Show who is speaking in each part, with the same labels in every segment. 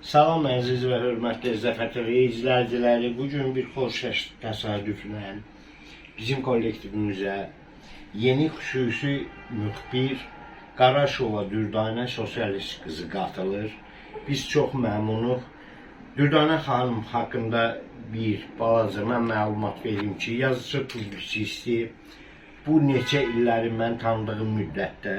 Speaker 1: Salam əziz və hörmətli Zəfər TV izləyiciləri. Bu gün bir xoş təsadüflə bizim kollektivimizə yeni xüsusi müxbir Qaraşova Dürdanə Sosialist qızı qatılır. Biz çox məmnunuq. Dürdanə xanım haqqında bir balaca mən məlumat verim ki, yazıcı publisisti bu neçə illəri mən tanıdığım müddətdə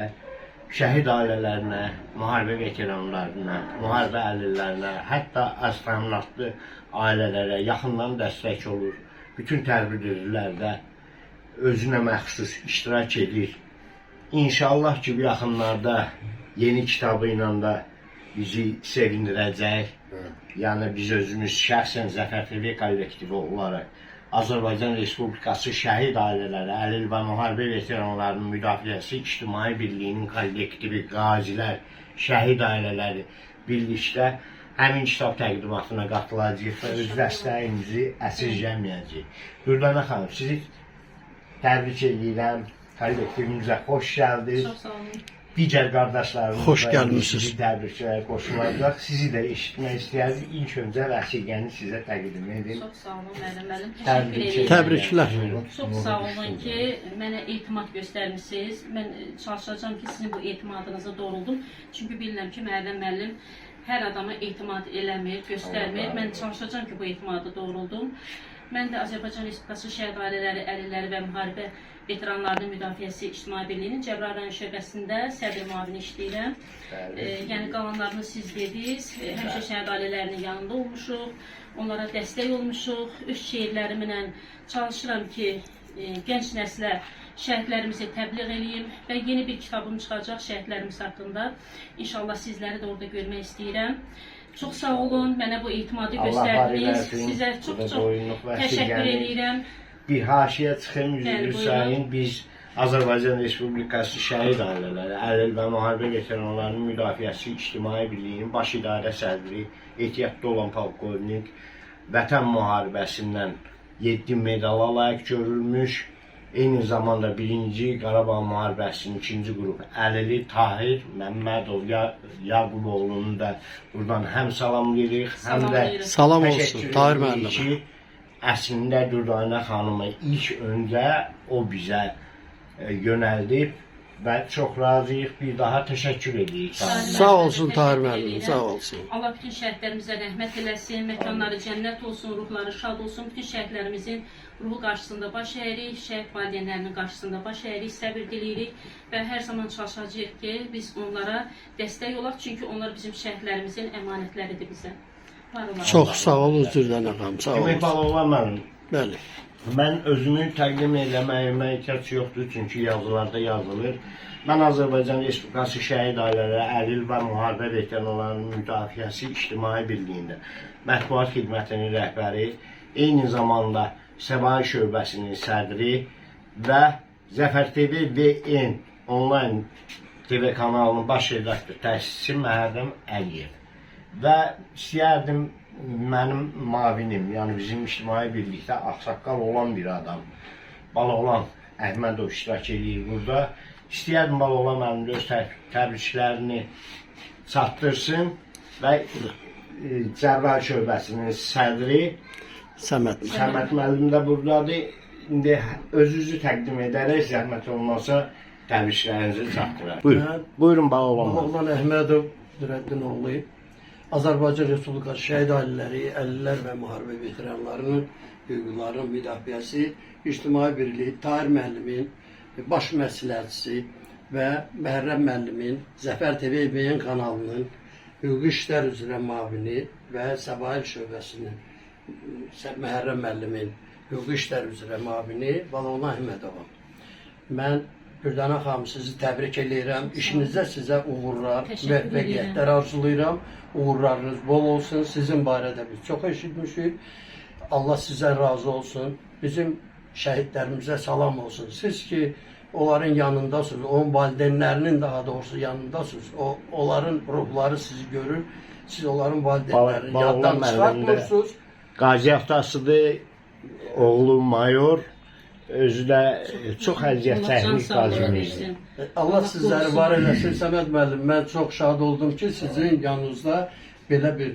Speaker 1: şəhid ailələrinə, müharibə veteranlarına, müharibə əlillərinə, hətta az təminatlı ailələrə yaxından dəstək olur. Bütün tədbirlərdə özünə məxsus iştirak edir. İnşallah ki, bu yaxınlarda yeni kitabı ilə də bizi sevindirəcək. Yəni biz özümüz şəxsən Zəfər TV kollektivi olaraq Azərbaycan Respublikası Şəhid Ailələri, Əlil və Müharibə Veteranlarının Müdafiəsi İctimai Birliyinin kollektivi, qazilər, şəhid ailələri birlikdə həmin kitab təqdimatına qatılacağıq və öz dəstəyimizi əsirgəməyəcəyik. Dürdanə xanım, sizi təbrik edirəm. Kollektivimizə xoş gəldiniz.
Speaker 2: Çox sağ olun.
Speaker 1: Digər qardaşlarımız
Speaker 3: Xoş
Speaker 1: da
Speaker 3: gəlmisiniz.
Speaker 1: sizi təbriklərə qoşulacaq. Sizi də eşitmək istəyərdik. İlk öncə vəsiqəni sizə təqdim edim.
Speaker 2: Çox sağ olun müəllim müəllim. Təşəkkür
Speaker 1: Təbrik
Speaker 2: edirəm.
Speaker 3: Təbriklər.
Speaker 1: Buyurun.
Speaker 2: Çox sağ olun ki, mənə etimad göstərmisiniz. Mən çalışacağam ki, sizin bu etimadınızı doğruldum. Çünki bilirəm ki, Məhərrəm müəllim hər adama etimad eləmir, göstərmir.
Speaker 1: Allah
Speaker 2: Mən çalışacağam ki, bu etimadı doğruldum. Mən də Azərbaycan Respublikası Şəhid Ailələri, Əlilləri və Müharibə Veteranlarının Müdafiəsi İctimai Birliyinin Cəbrayıl rayon şöbəsində sədr müavini işləyirəm.
Speaker 1: Bəli.
Speaker 2: Yəni qalanlarını siz dediniz. Həmişə şəhid ailələrinin yanında olmuşuq, onlara dəstək olmuşuq. Öz şeirlərimlə çalışıram ki, gənc nəslə şəhidlərimizi təbliğ eləyim və yeni bir kitabım çıxacaq şəhidlərimiz haqqında. İnşallah sizləri də orada görmək istəyirəm. Çox sağ olun, mənə bu etimadı
Speaker 1: Allah var
Speaker 2: göstərdiniz.
Speaker 1: eləsin.
Speaker 2: Sizə
Speaker 1: Bu da
Speaker 2: çox-çox
Speaker 1: doyunluq
Speaker 2: təşəkkür
Speaker 1: vəsiqəni.
Speaker 2: edirəm.
Speaker 1: Bir haşiyə çıxım,
Speaker 2: Bəli,
Speaker 1: üzr
Speaker 2: buyurun.
Speaker 1: sayın. Biz Azərbaycan Respublikası Şəhid Ailələri, Əlil və Müharibə Veteranlarının Müdafiəsi İctimai Birliyinin baş idarə sədri, ehtiyatda olan polkovnik, Vətən müharibəsindən 7 medala layiq görülmüş, eyni zamanda 1-ci Qarabağ müharibəsinin 2-ci qrup əlili Tahir Məmmədov Yaquboğlunu da buradan həm salamlayırıq, həm də
Speaker 2: Salamlayırıq.
Speaker 3: Salam olsun
Speaker 1: təşəkkür
Speaker 3: Tahir
Speaker 1: edirik
Speaker 3: müəllimə.
Speaker 1: ki, əslində Dürdanə xanımı ilk öncə o bizə yönəldib və çox razıyıq. Bir daha təşəkkür edirik.
Speaker 2: Tahir
Speaker 3: Sağ
Speaker 2: müəllimə
Speaker 3: olsun Tahir
Speaker 2: təşəkkür
Speaker 3: müəllim,
Speaker 2: edirəm.
Speaker 3: sağ olsun.
Speaker 2: Allah bütün şəhidlərimizə rəhmət eləsin, məkanları cənnət olsun, ruhları şad olsun. Bütün şəhidlərimizin ruhu qarşısında baş əyirik, şəhid valideynlərinin qarşısında baş əyirik, səbir diləyirik və hər zaman çalışacağıq ki, biz onlara dəstək olaq, çünki onlar bizim şəhidlərimizin əmanətləridir bizə. Var olun.
Speaker 3: Çox sağ olun Dürdanə xanım, sağ
Speaker 1: Demək
Speaker 3: olun.
Speaker 1: Balaoğlan müəllim,
Speaker 3: Bəli.
Speaker 1: mən özümü təqdim eləməyimə ehtiyac yoxdur, çünki yazılarda yazılır. Mən Azərbaycan Respublikası Şəhid Ailələri, Əlil və Müharibə Veteranlarının Müdafiəsi İctimai Birliyində mətbuat xidmətinin rəhbəri, eyni zamanda Səbail şöbəsinin sədri və Zəfər TV VN onlayn TV kanalının baş redaktor təsisçisi Məhərrəm Əliyev. Və istəyərdim mənim mavinim, yəni bizim ictimai birlikdə ağsaqqal olan bir adam, Balaoğlan Əhmədov iştirak eləyir burada. İstəyərdim Balaoğlan müəllim də öz təbriklərini çatdırsın və Cəbrayıl şöbəsinin sədri
Speaker 3: Səməd müəllim.
Speaker 1: Səməd müəllim də buradadır. İndi özünüzü təqdim edərək zəhmət olmasa təbriklərinizi çatdıraq. Buyurun. Buyurun Balaoğlan müəllim.
Speaker 3: Oğlan Əhmədov Nurəddinoğlu Azərbaycan Respublikası Şəhid Ailələri, Əlillər və Müharibə Veteranlarının hüquqlarının müdafiəsi İctimai Birliyi Tahir müəllimin baş məsləhətçisi və Məhərrəm müəllimin Zəfər TV VN kanalının hüquqi işlər üzrə müavini və Səbail şöbəsinin Məhərrəm müəllimin hüquqi işlər üzrə müavini Balaoğlan Əhmədovam. Mən Dürdanə xanım sizi təbrik eləyirəm. İşinizdə sizə uğurlar,
Speaker 2: Təşəkkür
Speaker 3: müvəffəqiyyətlər arzulayıram. Uğurlarınız bol olsun. Sizin barədə biz çox eşitmişik. Allah sizə razı olsun. Bizim şəhidlərimizə salam olsun. Siz ki onların yanındasınız, onun valideynlərinin daha doğrusu yanındasınız. Onların ruhları sizi görür. Siz onların valideynlərini
Speaker 1: Balaoğlan
Speaker 3: yaddan
Speaker 1: müəllim də-
Speaker 3: çıxartmırsınız.
Speaker 1: Qazi atasıdır, oğlu mayor, özü də çox əziyyət
Speaker 2: Allah can
Speaker 1: çəkmiş
Speaker 2: sağlığı
Speaker 1: qazimizdir.
Speaker 2: versin.
Speaker 3: Allah sizləri var eləsin Səməd müəllim. Mən çox şad oldum ki, sizin yanınızda Belə bir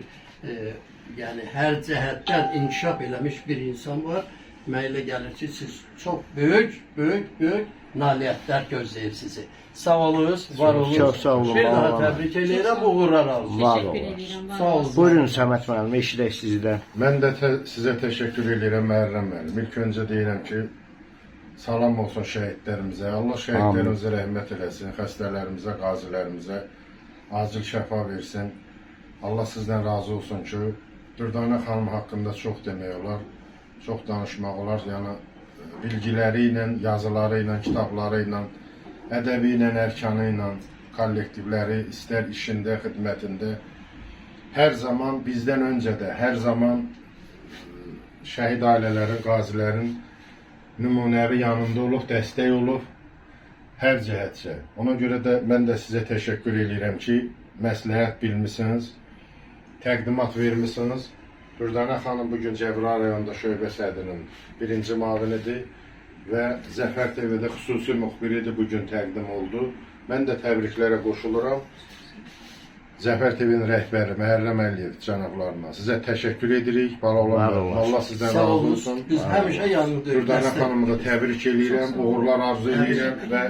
Speaker 3: yəni hər cəhətdən inkişaf eləmiş bir insan var. Mənə elə gəlir ki, siz çox böyük, böyük, böyük nailiyyətlər gözləyir sizi. Sağ olunuz, var olunuz.
Speaker 1: Çox sağ olun,
Speaker 3: Bir
Speaker 1: var
Speaker 3: daha
Speaker 1: olun.
Speaker 3: təbrik eləyirəm, uğurlar arzulayıram.
Speaker 1: Var
Speaker 2: Təşəkkür
Speaker 1: olasın.
Speaker 2: edirəm. Var
Speaker 3: Sağ olun.
Speaker 2: olasın.
Speaker 1: Buyurun Səməd müəllim, eşidək sizdən.
Speaker 4: Mən də sizə təşəkkür edirəm Məhərrəm müəllim. İlk öncə deyirəm ki, salam olsun şəhidlərimizə. Allah şəhidlərimizə rəhmət eləsin, xəstələrimizə, qazilərimizə acil şəfa versin. Allah sizdən razı olsun ki, Dürdanə xanım haqqında çox demək olar, çox danışmaq olar. Yəni bilgiləri ilə, yazıları ilə, kitabları ilə, ədəbi ilə, ərkanı ilə, kollektivləri istər işində, xidmətində hər zaman bizdən öncə də, hər zaman şəhid ailələrin, qazilərin nümunəvi yanında olub, dəstək olub hər cəhətcə. Ona görə də mən də sizə təşəkkür eləyirəm ki, məsləhət bilmisiniz, təqdimat vermisiniz. Dürdanə xanım bu gün Cəbrayıl rayonunda şöbə sədrinin birinci müavinidir və Zəfər TV-də xüsusi müxbiridir bu gün təqdim oldu. Mən də təbriklərə qoşuluram. Zəfər TV-nin rəhbəri Məhərrəm Əliyev cənablarına sizə təşəkkür edirik. Var
Speaker 1: Var
Speaker 4: olun.
Speaker 1: olasın.
Speaker 4: Allah sizdən
Speaker 3: Sağ
Speaker 4: razı
Speaker 3: olun.
Speaker 4: olsun.
Speaker 3: Biz həmişə yanındayıq.
Speaker 4: Dürdanə
Speaker 3: Dəstək.
Speaker 4: xanımı da təbrik eləyirəm, uğurlar arzu eləyirəm və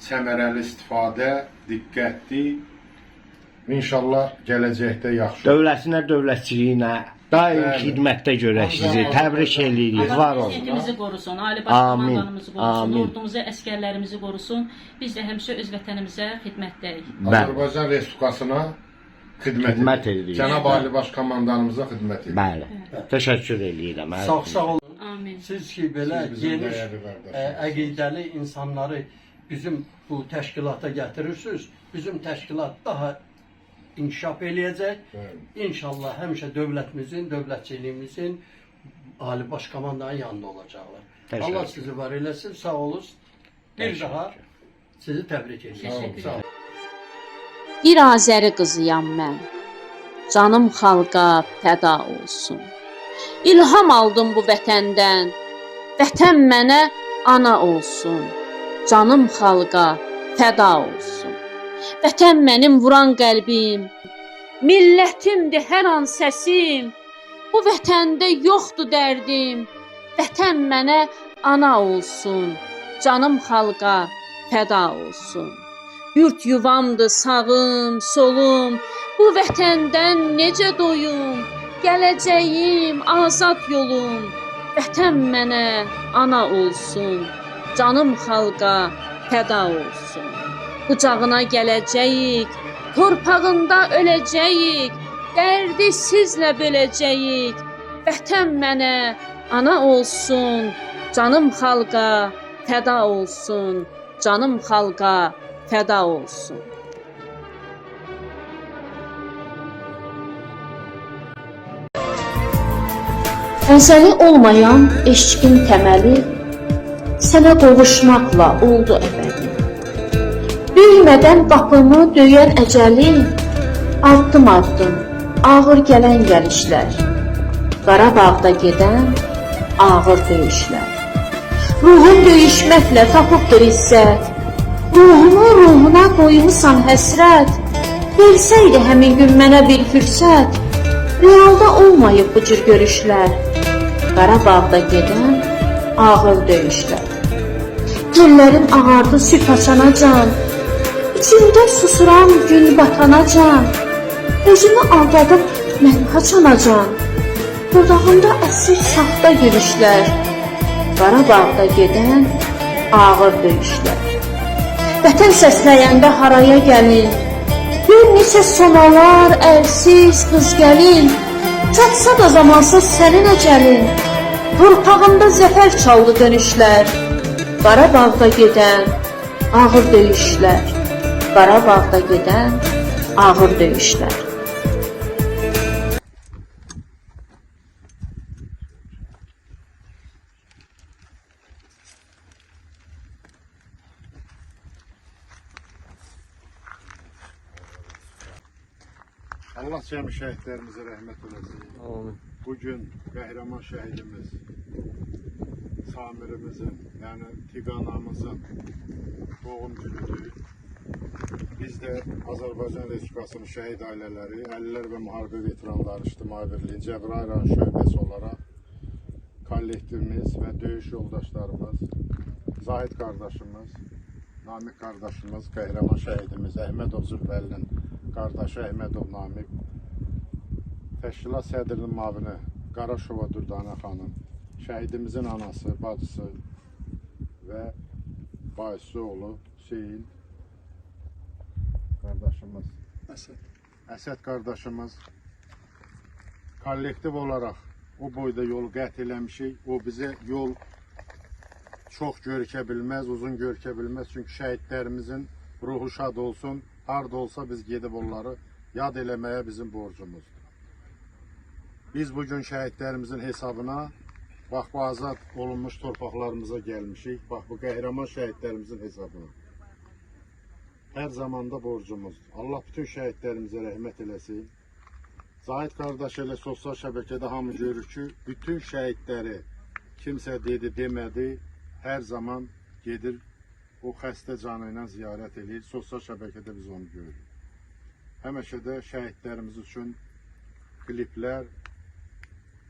Speaker 4: səmərəli istifadə, diqqətli. İnşallah gələcəkdə yaxşı.
Speaker 1: Dövlətinə, dövlətçiliyinə daim
Speaker 4: Bəli.
Speaker 1: xidmətdə görək sizi. Təbrik eləyirik.
Speaker 2: Allah
Speaker 1: Var olun.
Speaker 2: prezidentimizi qorusun, Ali Baş
Speaker 1: Amin,
Speaker 2: Komandanımızı qorusun,
Speaker 1: amin.
Speaker 2: ordumuzu, əskərlərimizi qorusun. Biz də həmişə öz vətənimizə xidmətdəyik.
Speaker 1: Bəli.
Speaker 4: Azərbaycan Respublikasına xidmət,
Speaker 1: Xidmət edirik.
Speaker 4: Cənab Ali Baş Komandanımıza xidmət edirik.
Speaker 1: Bəli. Təşəkkür eləyirəm.
Speaker 3: Sağ, sağ olun.
Speaker 2: Amin.
Speaker 3: Siz ki belə
Speaker 4: Siz bizim
Speaker 3: geniş
Speaker 4: dəyərli qardaşımızsınız.
Speaker 3: əqidəli insanları bizim bu təşkilata gətirirsiniz. Bizim təşkilat daha inkişaf eləyəcək.
Speaker 4: Bəli.
Speaker 3: İnşallah həmişə dövlətimizin, dövlətçiliyimizin Ali Baş Komandanın yanında olacaqlar.
Speaker 1: Təşəkkür.
Speaker 3: Allah sizi var eləsin. Sağ olun. Bir
Speaker 1: Təşəkkür.
Speaker 3: daha sizi təbrik edirəm.
Speaker 2: Təşəkkür
Speaker 3: Sağ olun.
Speaker 2: Bir Azəri qızıyam mən. Canım xalqa fəda olsun. İlham aldım bu vətəndən. Vətən mənə ana olsun. Canım xalqa fəda olsun. Vətən mənim vuran qəlbim. Millətimdir hər an səsim. Bu vətəndə yoxdur dərdim. Vətən mənə ana olsun. Canım xalqa fəda olsun. Yurt yuvamdır sağım, solum. Bu vətəndən necə doyum? Gələcəyim, azad yolum. Vətən mənə ana olsun. Canım xalqa fəda olsun. Qucağına gələcəyik, torpağında öləcəyik. Dərdi sizlə böləcəyik. Vətən mənə ana olsun. Canım xalqa fəda olsun. Canım xalqa fəda olsun. Əzəli olmayan eşqin təməli sənə qovuşmaqla oldu əbədi. Döymədən qapımı döyən əcəli addım-addım ağır gələn gəlişlər. Qarabağda gedən ağır döyüşlər. Ruhum döyüşməklə tapıbdır izzət. Ruhumu ruhuna qoymusan həsrət. Versəydi həmin gün mənə bir fürsət. Realda olmayıb bu cür görüşlər. Qarabağda gedən ağır döyüşlər. Tellərim ağardı sübh açanacan. İçimdə susuram gün batanacan. Özümü aldadıb mən haçanacan. Dodağımda əsir saxta gülüşlər. Qarabağda gedən ağır döyüşlər. Vətən səsləyəndə haraya gəlin? Gör neçə somalar, əlsiz qız gəlin. Çatsa da zamansız sənin əcəlin. Torpağında zəfər çaldı dönüşlər. Qarabağda gedən ağır döyüşlər. Qarabağda gedən ağır döyüşlər.
Speaker 4: Allah cəmi şəhidlərimizə rəhmət eləsin.
Speaker 3: Amin.
Speaker 4: Bugün qəhrəman şəhidimiz Samirimizin, yəni Tiqanamızın doğum günüdür. Biz Biz də Azərbaycan Respublikasının şəhid ailələri, Əlillər və Müharibə Veteranları İctimai Birliyi Cəbrayıl rayon şöbəsi olaraq kollektivimiz və döyüş yoldaşlarımız, Zahid qardaşımız, Namiq qardaşımız, qəhrəman şəhidimiz Əhmədov Zülfəlinin qardaşı Əhmədov Namiq, təşkilat sədrinin müavini Qaraşova Dürdanə xanım, şəhidimizin anası, bacısı və bacısı oğlu Hüseyin qardaşımız, Əsəd qardaşımız kollektiv olaraq o boyda yolu qət eləmişik. O bizə yol çox görkə bilməz, uzun görkə bilməz. Çünki şəhidlərimizin ruhu şad olsun. Harda olsa biz gedib onları yad eləməyə bizim borcumuzdur. Biz bugün şəhidlərimizin hesabına bax bu azad olunmuş torpaqlarımıza gəlmişik. Bax bu qəhrəman şəhidlərimizin hesabına. Hər zamanda borcumuzdur. Allah bütün şəhidlərimizə rəhmət eləsin. Zahid qardaş elə sosial şəbəkədə hamı görür ki, bütün şəhidləri kimsə dedi, demədi, hər zaman gedir o xəstə canı ilə ziyarət eləyir. Sosial şəbəkədə biz onu görürük. Həmişə də şəhidlərimiz üçün kliplər,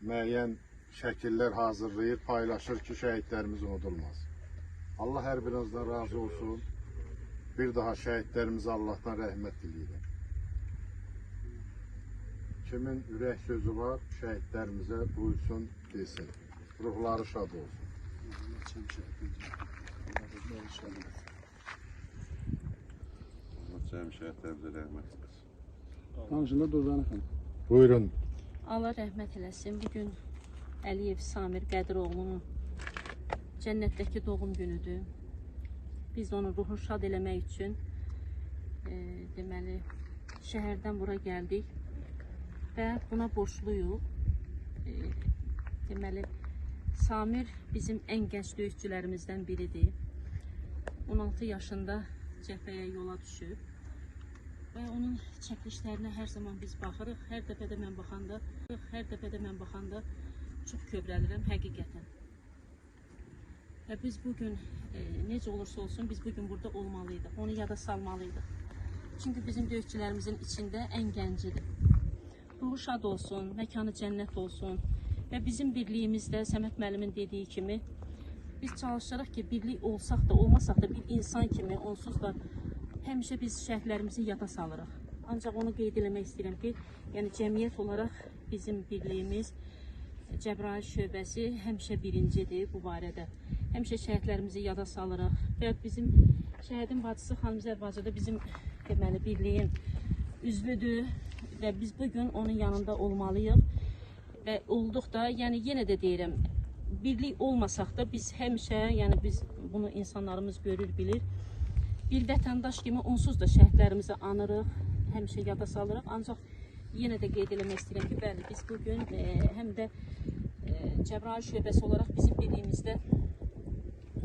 Speaker 4: müəyyən şəkillər hazırlayır, paylaşır ki, şəhidlərimiz unudulmaz. Allah hər birinizdən razı olsun. Bir daha şəhidlərimizə Allahdan rəhmət diləyirəm. Kimin ürək sözü var, şəhidlərimizə buyursun, desin. Ruhları şad olsun.
Speaker 5: Allah cəmi şəhidlərimizə rəhmət eləsin.
Speaker 6: Danışında Dürdanə xanım.
Speaker 4: Buyurun.
Speaker 2: Allah rəhmət eləsin. Bugün Əliyev Samir Qədiroğlunun cənnətdəki doğum günüdür. Biz onun ruhunu şad eləmək üçün deməli şəhərdən bura gəldik və buna borcluyuq. Deməli Samir bizim ən gənc döyüşçülərimizdən biridir. 16 yaşında cəbhəyə yola düşüb və onun çəkilişlərinə hər zaman biz baxırıq. Hər dəfə də mən baxanda, çox kövrəlirəm həqiqətən. Və biz bugün necə olursa olsun biz bugün burada olmalıydıq. Onu yada salmalıydıq. Çünki bizim döyüşçülərimizin içində ən gəncidir. Ruhu şad olsun, məkanı cənnət olsun. Və bizim birliyimizdə Səməd müəllimin dediyi kimi biz çalışırıq ki, birlik olsaq da olmasaq da bir insan kimi onsuz da həmişə biz şəhidlərimizi yada salırıq. Ancaq onu qeyd eləmək istəyirəm ki, yəni cəmiyyət olaraq bizim birliyimiz Cəbrayıl şöbəsi həmişə birincidir bu barədə. Həmişə şəhidlərimizi yada salırıq və bizim şəhidin bacısı Xanımzər bacı da bizim deməli birliyin üzvüdür və biz bugün onun yanında olmalıyıq və olduq da, yəni yenə də deyirəm, birlik olmasaq da biz həmişə, yəni biz bunu insanlarımız görür, bilir. Bir vətəndaş kimi onsuz da şəhidlərimizi anırıq, həmişə yada salırıq. Ancaq yenə də qeyd eləmək istəyirəm ki, bəli, biz bugün həm də Cəbrayıl şöbəsi olaraq bizim birliyimizdə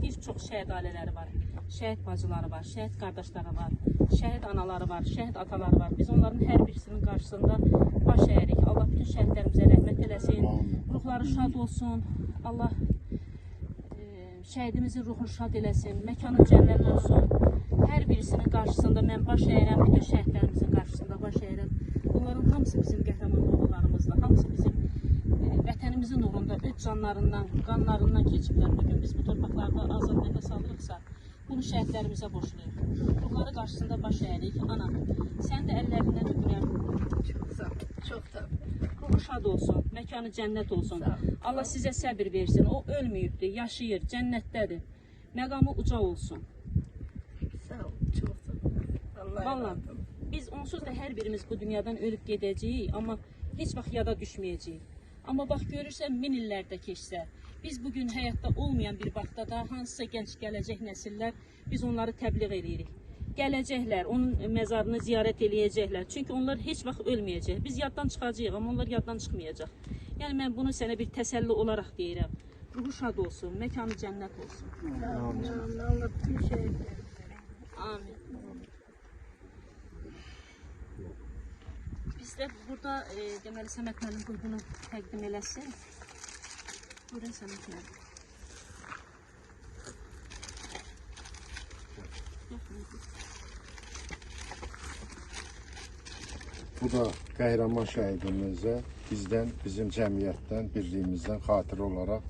Speaker 2: bir çox şəhid ailələri var, şəhid bacıları var, şəhid qardaşları var, şəhid anaları var, şəhid ataları var. Biz onların hər birisinin qarşısında baş əyirik. Allah bütün şəhidlərimizə rəhmət eləsin, ruhları şad olsun. Allah şəhidimizin ruhunu şad eləsin, məkanı cənnət olsun. Hər birisinin qarşısında mən baş əyirəm, bütün şəhidlərimizin qarşısında baş əyirəm. Bunların hamısı bizim qəhrəman babalarımızdır, hamısı bizim vətənimizin uğrunda öz canlarından, qanlarından keçiblər. Bugün biz bu torpaqlarda azad nəfəs alırıqsa, bunu şəhidlərimizə borcluyuq. Ruhları qarşısında baş əyirik. Ana, sən də əllərindən öpürəm.
Speaker 7: Çox sağ ol, çox sağ ol.
Speaker 2: Ruhu şad olsun, məkanı cənnət olsun. Allah sizə səbir versin. O ölməyibdir, yaşayır, cənnətdədir. Məqamı uca olsun.
Speaker 7: Sağ ol, çox sağ ol. Allah
Speaker 2: Vallahi
Speaker 7: razı olsun.
Speaker 2: biz onsuz da hər birimiz bu dünyadan ölüb gedəcəyik, amma heç vaxt yada düşməyəcəyik. Amma bax görürsən min illərdə keçsə, biz bugün həyatda olmayan bir vaxtda da hansısa gənc gələcək nəsillər biz onları təbliğ eləyirik. Gələcəklər, onun məzarını ziyarət eləyəcəklər. Çünki onlar heç vaxt ölməyəcək. Biz yaddan çıxacağıq, amma onlar yaddan çıxmayacaq. Yəni mən bunu sənə bir təsəlli olaraq deyirəm. Ruhu şad olsun, məkanı cənnət olsun.
Speaker 7: Amin. Allah bütün şəhidlərimize rəhmət
Speaker 2: Amin. Biz də burada deməli Səməd müəllim qoy bunu təqdim eləsin. Buyurun Səməd müəllim.
Speaker 4: Bu da qəhrəman şəhidimizə bizdən, bizim cəmiyyətdən, birliyimizdən xatirə olaraq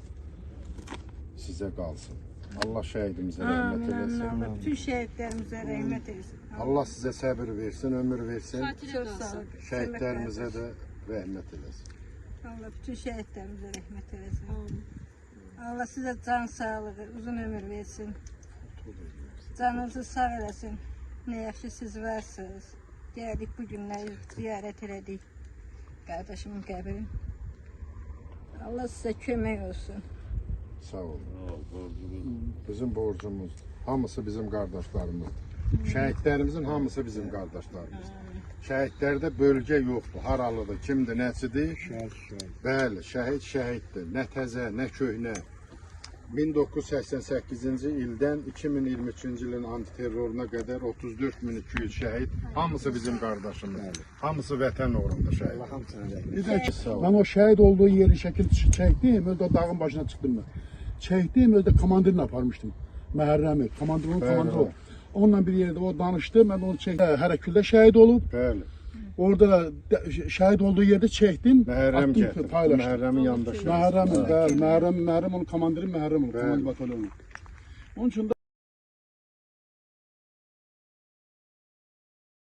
Speaker 4: sizə qalsın. Allah şəhidimizə rəhmət
Speaker 7: Amin, amin.
Speaker 4: eləsin.
Speaker 7: Allah bütün şehitlerimize rahmet eylesin.
Speaker 4: Allah sizə səbir versin, ömür versin.
Speaker 2: Xatirə
Speaker 7: Çok sağ
Speaker 2: qalsın.
Speaker 7: olun.
Speaker 4: Şəhidlərimizə də rəhmət eləsin.
Speaker 7: Allah bütün şehitlerimize rahmet eylesin. Allah size can sağlığı, uzun ömür versin. Canınızı sağ eləsin. Ne yaxşı siz varsınız. Geldik bu günler ziyaret elədik. Kardeşimin qəbrini. Allah size kömək olsun.
Speaker 4: Sağ olun. Bizim borcumuzdur. Hamısı bizim qardaşlarımızdır. Şəhidlərimizin hamısı bizim qardaşlarımızdır. Şəhidlərdə bölgə yoxdur. Haralıdır, kimdir, nəsidir?
Speaker 1: Şəhid, şəhid.
Speaker 4: Bəli, şəhid şəhiddir. Nə təzə, nə köhnə. 1988-ci ildən 2023-cü ilin antiterroruna qədər 34200 şəhid. Hamısı bizim qardaşımızdır. Hamısı vətən uğrunda şəhid.
Speaker 1: Allah hamısına rəhmət.
Speaker 6: Bir də ki,
Speaker 4: Sağ olun.
Speaker 6: mən o şəhid olduğu yeri şəkil çəkdim, özü də dağın başına çıxdım mən. Çəkdim, özü də komandirini aparmışdım. Məhərrəmi, komandir onun
Speaker 4: Bəli,
Speaker 6: komandiri
Speaker 4: bəli.
Speaker 6: o. Onunla bir yerdə o danışdı, mən onu çəkdim. Hərəküldə şəhid olub.
Speaker 4: Bəli.
Speaker 6: Orada da şəhid olduğu yerdə çəkdim,
Speaker 4: Məhərrəm
Speaker 6: attım,
Speaker 4: gətirib.
Speaker 6: paylaşdım.
Speaker 4: Məhərrəmin yanında şəhid.
Speaker 6: Məhərrəmin, bəli, Məhərrəm, Məhərrəm onun komandiri Məhərrəm olub,
Speaker 4: Bəli.
Speaker 6: komand batalyonu. Onun üçün də